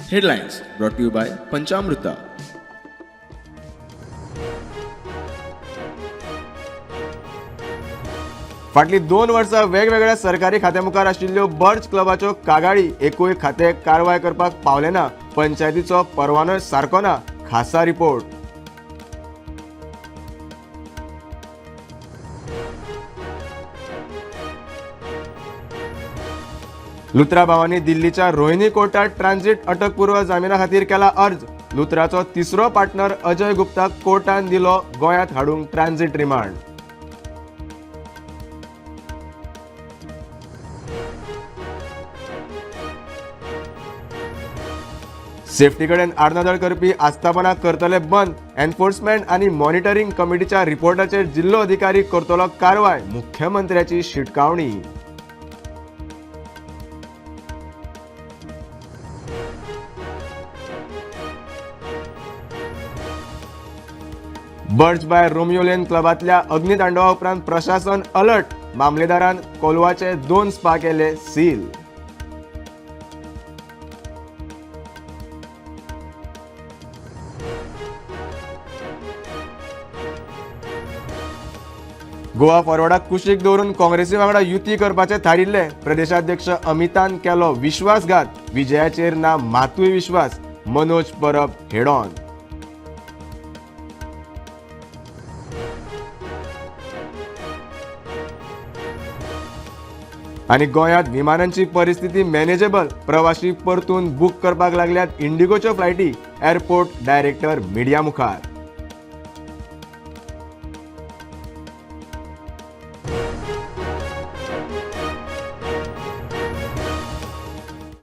Headlines brought to you by Panchamruta. फाटलीं 2 वर्सां वेगवेगळ्या सरकारी खात्या मुखार आशिल्ल्यो बर्च क्लबाच्यो कागाळी एकूय खातें कारवाय करपाक पावलें ना. पंचायतीचो परवानोय सारको ना. खासा रिपोर्ट. लुत्रा भावांनी दिल्लीच्या रोहिणी कोर्टात ट्रान्झिट अटकपूर्व जामिना खातीर केला अर्ज. लुत्राचो तिसरो पार्टनर अजय गुप्ताक कोर्टान दिलो गोंयांत हाडूंक ट्रान्झिट रिमांड. सेफ्टी कडेन आडनदर करपी आस्थापनां करतले बंद. एन्फोर्समेंट आनी मॉनिटरींग कमिटीच्या रिपोर्टाचेर जिल्लो अधिकारी करतलो कारवाय. मुख्यमंत्र्याची शिटकावणी. बर्च बाय रोमियो लेन क्लबांतल्या अग्नितांडवा उपरांत प्रशासन अलर्ट. मामलेदारान कोलवाचे 2 स्पा केले सील. गोवा फॉरवर्डाक कुशीक दवरून काँग्रेसी वांगडा युती करपाचें थारिल्लें. प्रदेशाध्यक्ष अमितान केलो विश्वासघात. विजयाचेर ना मातूय विश्वास. मनोज परब हेड ऑन. आनी गोंयांत विमानांची परिस्थिती मॅनेजेबल. प्रवाशी परतून बूक करपाक लागल्यात इंडिगोच्यो फ्लायटी. एअरपोर्ट डायरेक्टर मिडिया मुखार.